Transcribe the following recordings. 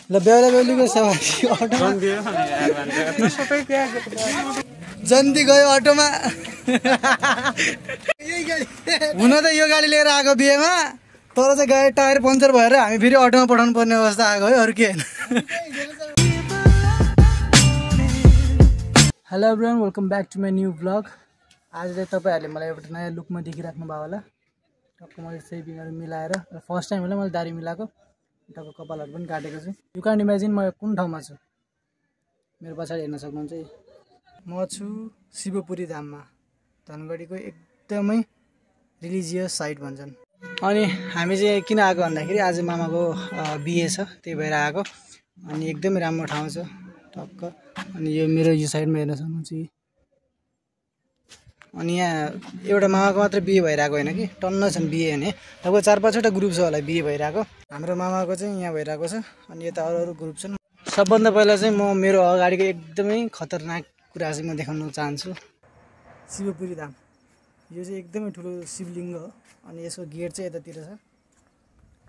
ल बेहुला बेहुलीको सवारी अटोमा जन्ती गयो अटोमा हुन त यो गाडी लिएर आएको बिहेमा तर चाहिँ गाडी टायर पङ्चर भएर हामी फेरि अटोमा पठाउनु पर्ने अवस्था आएको है अरू के होइन। Hello everyone welcome back to my new vlog. आज चाहिँ तपाईँहरूले मलाई एउटा नयाँ लुकमा देखिराख्नु भयो होला। टक्क मैले सेभिङहरू मिलाएर फर्स्ट टाइम होला मैले दारी मिलाएको, टक्क कपालहरू पनि काटेको छु। यु क्यान इमेजिन म कुन ठाउँमा छु। मेरो पछाडि हेर्न सक्नुहुन्छ म छु शिवपुरी धाममा, धनगढीको एकदमै रिलिजियस साइट भन्छन्। अनि हामी चाहिँ किन आएको भन्दाखेरि आज मामाको बिहे छ, त्यही भएर आएको। अनि एकदमै राम्रो ठाउँ छ टक्क। अनि यो मेरो यो साइडमा हेर्न सक्नुहुन्छ। अनि यहाँ एउटा मामाको मात्र बिहे भइरहेको होइन कि, टन्न छन् बिहे हुने, लगभग 4-5वटा ग्रुप छ होला बिहे भइरहेको। हाम्रो मामाको चाहिँ यहाँ भइरहेको छ। अनि यता अरू अरू ग्रुप छन्। सबभन्दा पहिला चाहिँ म मेरो अगाडिको एकदमै खतरनाक कुरा चाहिँ म देखाउन चाहन्छु। शिवपुरी धाम यो चाहिँ एकदमै ठुलो शिवलिङ्ग हो। अनि यसको गेट चाहिँ यतातिर छ।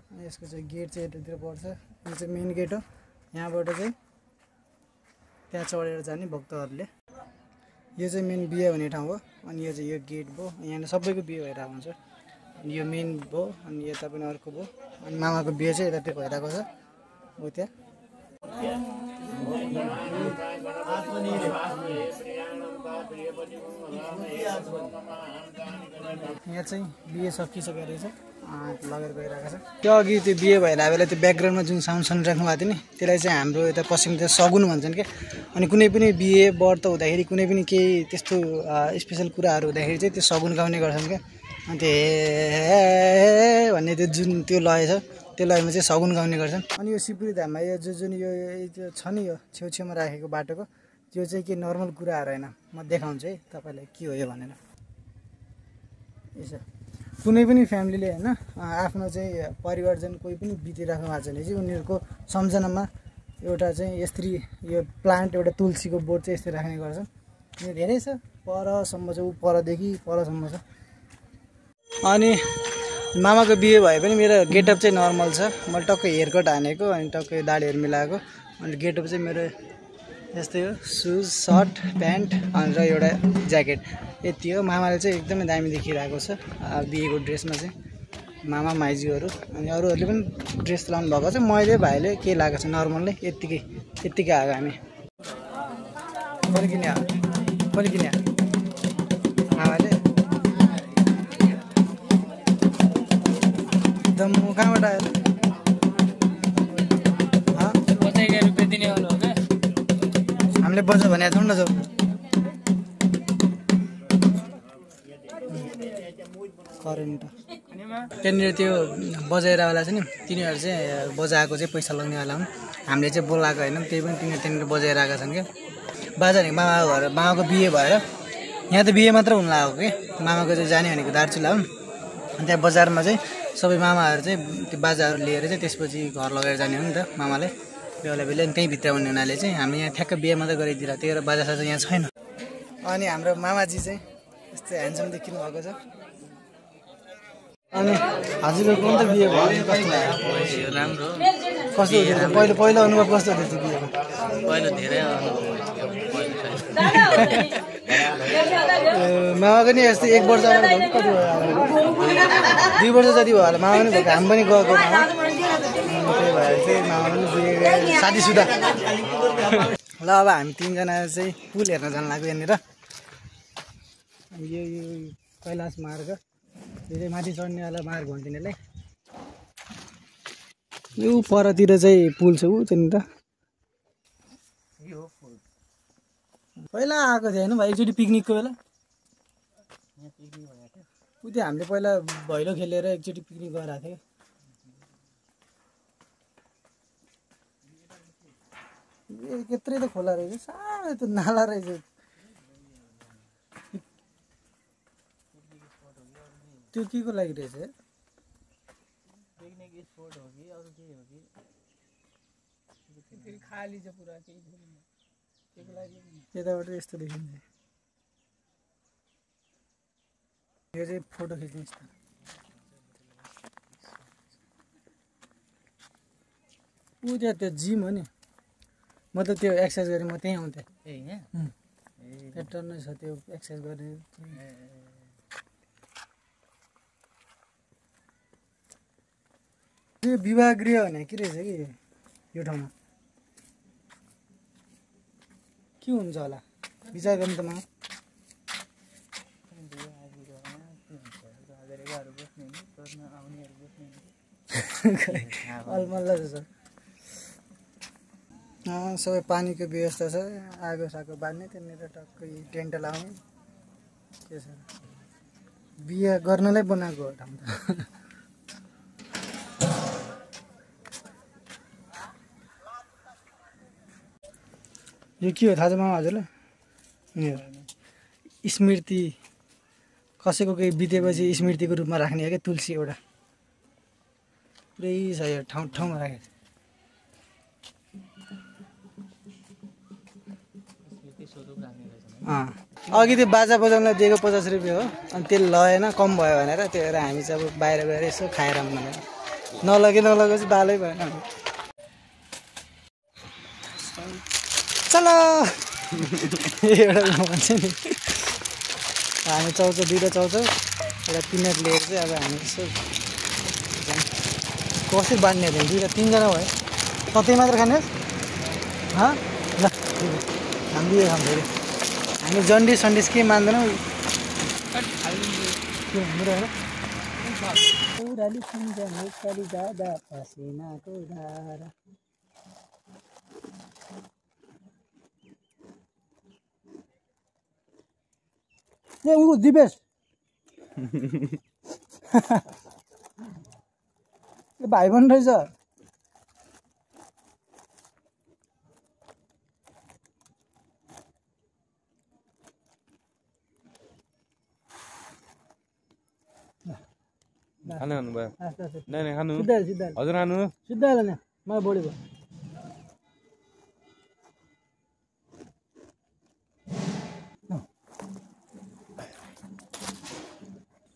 अनि यसको चाहिँ गेट चाहिँ यतातिर पर्छ। यो चाहिँ मेन गेट हो। यहाँबाट चाहिँ त्यहाँ चढेर जाने भक्तहरूले। यो चाहिँ मेन बिहे हुने ठाउँ हो। अनि यो चाहिँ यो गेट भयो, यहाँ सबैको बिहे भइरहेको हुन्छ। अनि यो मेन भयो, अनि यता पनि अर्को भयो। अनि मामाको बिहे चाहिँ यतातिर भइरहेको छ हो त्यहाँ। यहाँ चाहिँ बिहे सकिसकेको रहेछ, लगेर गइरहेको छ। त्यो अघि त्यो बिहे भइरहेको बेला त्यो ब्याकग्राउन्डमा जुन साउन्ड सुनिराख्नु भएको थियो नि, त्यसलाई चाहिँ हाम्रो यता पश्चिमतिर सगुन भन्छन् क्या। अनि कुनै पनि बिहे व्रत हुँदाखेरि कुनै पनि केही त्यस्तो स्पेसल कुराहरू हुँदाखेरि चाहिँ त्यो सगुन गाउने गर्छन् क्या। अनि त्यो हे भन्ने त्यो जुन त्यो लय छ, त्यो लयमा चाहिँ सगुन गाउने गर्छन्। अनि यो शिवपुरी धाममा यो जुन यो छ नि, यो छेउछेउमा राखेको बाटोको त्यो चाहिँ के नर्मल कुराहरू होइन। म देखाउँछु है तपाईँलाई के हो यो भनेर। यसो कुनै पनि फ्यामिलीले होइन आफ्नो चाहिँ परिवारजन कोही पनि बितिराख्नु भएको छ भने चाहिँ उनीहरूको सम्झनामा एउटा चाहिँ यसरी यो प्लान्ट, एउटा तुलसीको बोट चाहिँ यस्तै राख्ने गर्छन्। यो धेरै छ, परसम्म छ, ऊ परदेखि परसम्म छ। अनि मामाको बिहे भए पनि मेरो गेटअप चाहिँ नर्मल छ। मैले टक्कै हेयरकट हानेको, अनि टक्कै दाढीहरू मिलाएको। अनि गेटअप चाहिँ मेरो यस्तै हो, सुज, सर्ट, प्यान्ट अनि र एउटा ज्याकेट, यति हो। मामाले चाहिँ एकदमै दामी देखिरहेको छ बिहेको ड्रेसमा चाहिँ, मामा माइजूहरू। अनि अरूहरूले पनि ड्रेस लाउनु भएको छ। मैले भाइले के लगाएको छ नर्मल नै, यत्तिकै आएको हामी। कहिले किन्यो मामाले एकदम कहाँबाट आयो रुपियाँ दिने वाला हो क्या। हामीले बजा भने थोरै न जाऊ करेन्ट। त्यहाँनिर त्यो बजाइरहेवाला छ नि, तिनीहरू चाहिँ बजाएको चाहिँ पैसा लाग्नेवाला हुन्। हामीले चाहिँ बोलाएको होइन, त्यही पनि तिनीहरू त्यहाँनिर बजाइरहेका छन् क्या। बाजा भनेको मामाको बिहे भएर यहाँ त बिहे मात्र हुन लागेको कि, मामाको चाहिँ जाने भनेको दार्चुला हुन्। अनि त्यहाँ बजारमा चाहिँ सबै मामाहरू चाहिँ त्यो बाजाहरू लिएर चाहिँ त्यसपछि घर लगेर जाने हो नि त मामाले बेहुला बेहुली। अनि त्यहीँ भित्र हुने हुनाले चाहिँ हामी यहाँ ठ्याक्क बिहे मात्रै गरिदिएर, त्यही भएर बाजासाजा यहाँ छैन। अनि हाम्रो मामाजी चाहिँ यस्तै ह्यान्डसम देखिनु भएको छ। अनि हजुरको कुन त बिहे भयो राम्रो कस्तो थियो? पहिलो अनुभव कस्तो थियो बिहेको? पहिलो धेरै मामाको नि यस्तै 1 वर्ष अगाडि कति भयो, 2 वर्ष जति भयो होला। मामा पनि भएको, हामी पनि गएको। त्यही भएर चाहिँ मामा पनि बिहे शादीसुदा। ल अब हामी 3जना चाहिँ पुल हेर्न जानु लाग्यो यहाँनिर। यो कैलाश मार्ग, यो चाहिँ माथि चढ्नेवाला मार्ग भन्छ यिनीहरूलाई। यो परतिर चाहिँ पुल छ, ऊ त्यहाँनिर पहिला आएको थियो होइन भाइ एकचोटि पिकनिकको बेला। ऊ त्यो हामीले पहिला भैलो खेलेर एकचोटि पिकनिक गएर आएको थियो। यत्रै त खोला रहेछ, सानो त नाला रहेछ। त्यो के को लागि रहेछ? पिकनिक स्पोट हो कि अरू केही हो कि? खाली छ पुरा, केही छैन। त्यसको लागि यताबाट यस्तो देखिन्छ। यो चाहिँ फोटो खिच्ने स्थान। ऊ त्यो जिम हो नि म त त्यो एक्सर्साइज गरेँ म त्यहीँ आउँथेँ पेट्रोल नै छ त्यो एक्सर्साइज गर्ने त्यो विवाह गृह भने के रहेछ कि यो ठाउँमा के हुन्छ होला विचार गर्नु त मलाई अलमल्ला छ सबै पानीको व्यवस्था छ आगो सागो बाल्ने त्यहाँनिर टक्कै टेन्ट लाउने के छ बिहा गर्नलाई बनाएको हो ठाउँ त यो के हो थाहा छ मामा हजुरलाई स्मृति कसैको केही बितेपछि स्मृतिको रूपमा राख्ने हो क्या तुलसी एउटा पुरै छ यो ठाउँ ठाउँमा राखेको अघि त्यो बाजा बजाउनलाई दिएको 50 रुपियाँ हो अनि त्यो लगेन कम भयो भनेर त्यो भएर हामी चाहिँ अब बाहिर गएर यसो खाएर भनेर नलगेपछि बालै भएन चलो एउटा भन्छ नि हामी चाउँछौँ दुईवटा चाउँछौँ एउटा पिनट लिएर चाहिँ अब हामी यसो कसरी बाँड्ने हो दुईवटा तिनजना भयो कतै मात्र खाने ल हामी यो खान्छ अरे हामी जन्डिस सन्डिस के मान्दैनौँ ए ऊ दिपेश भाइ बहिनी रहेछ खानु भयो नै खानु हजुर खानु सिधा हाल्ने मलाई बढी भयो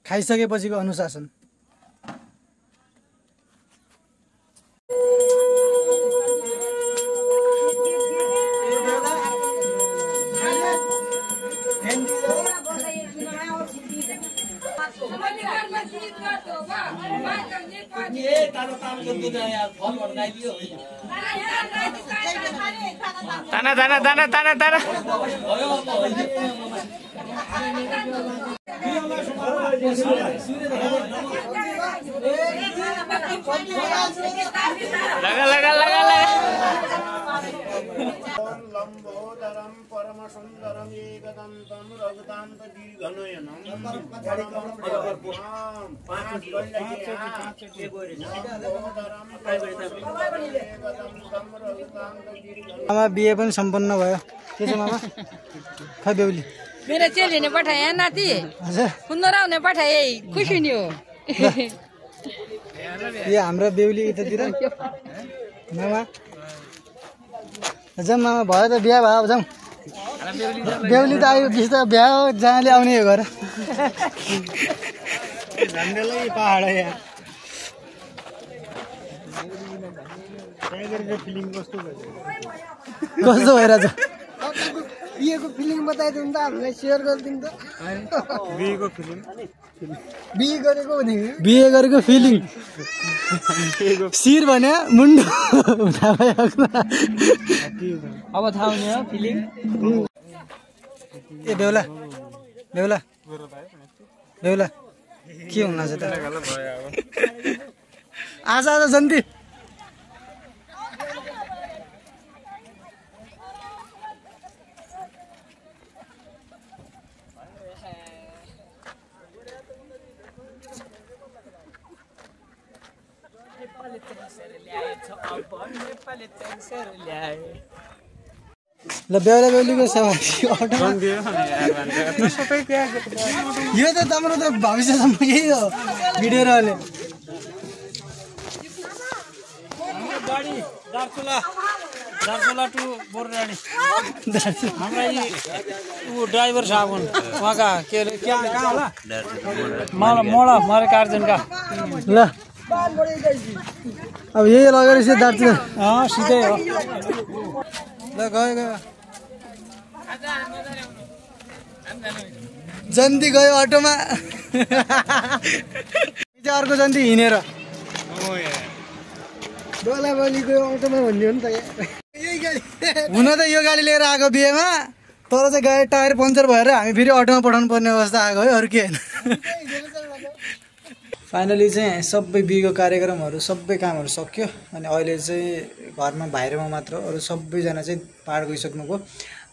खाइसकेपछिको अनुशासन ताना ताना ताना ताना ताना लगा लगा लगा लगा लंबोदरम परम सुंदरम एकदंतम रघुकांत दीर्घनयनम मामा बिहे पनि सम्पन्न भयो के छ मामा खै बेहुली मेरो चेलीने पठाए नाति हजुर सुन्दर हुने पठाए खुसी नि हो यो हाम्रो बेहुली यतातिर मामा जाउँ मामा भयो त बिहा भयो अब जाउँ बेहुली त आयो बिस त बिहा हो जहाँले आउने हो घर झन्डेलै पहाड यहाँ कस्तो भइरहेछ बिहेको फिलिङ बताइदिनु त हामीलाई सेयर गरिदिनु त बिहेको फिलिङ बिहे गरेको फिलिङ शिर भने मुन्डो अब थाहा हुने हो फिलिङ ए बेहुला बेहुला बेहुला के हुन छ त आज आज जन्ती ल बेहुला बेहुलीको सवारी यो त राम्रो त भविष्यसम्म यही हो भिडियो रहने दार्चुला टु बोरडाँडी हाम्रा ड्राइभर साहब हुन् उहाँका के अरे कहाँ होला मोडा मरे कार्जनका ल अब यही लगेर चाहिँ दार्जिलिङ सिधै हो ल गयो जन्ती गयो अटोमा अर्को जन्ती हिँडेर बोला बोली गयो अटोमा भन्ने हो नि त हुन त यो गाडी लिएर आएको बिहेमा तर चाहिँ गाडी टायर पङ्चर भएर हामी फेरि अटोमा पठाउनु पर्ने अवस्था आएको है अरू के होइन फाइनली चाहिँ सबै बिहेको कार्यक्रमहरू सबै कामहरू सक्यो अनि अहिले चाहिँ घरमा भाइरमा मात्र अरू सबैजना चाहिँ पाहाड गइसक्नुभयो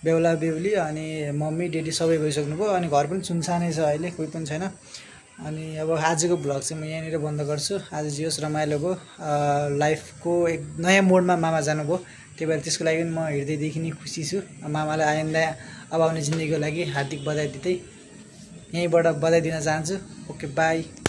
बेहुला बेहुली अनि मम्मी डेडी सबै गइसक्नुभयो अनि घर पनि सुनसानै छ अहिले कोही पनि छैन अनि अब आजको भ्लग चाहिँ म यहाँनिर बन्द गर्छु आज जे होस् रमाइलो भयो लाइफको एक नयाँ मोडमा मामा जानुभयो त्यही भएर त्यसको लागि म हृदयदेखि नै खुसी छु मामालाई आइन्दा अब आउने जिन्दगीको लागि हार्दिक बधाई दिँदै यहीँबाट बधाई दिन चाहन्छु ओके बाई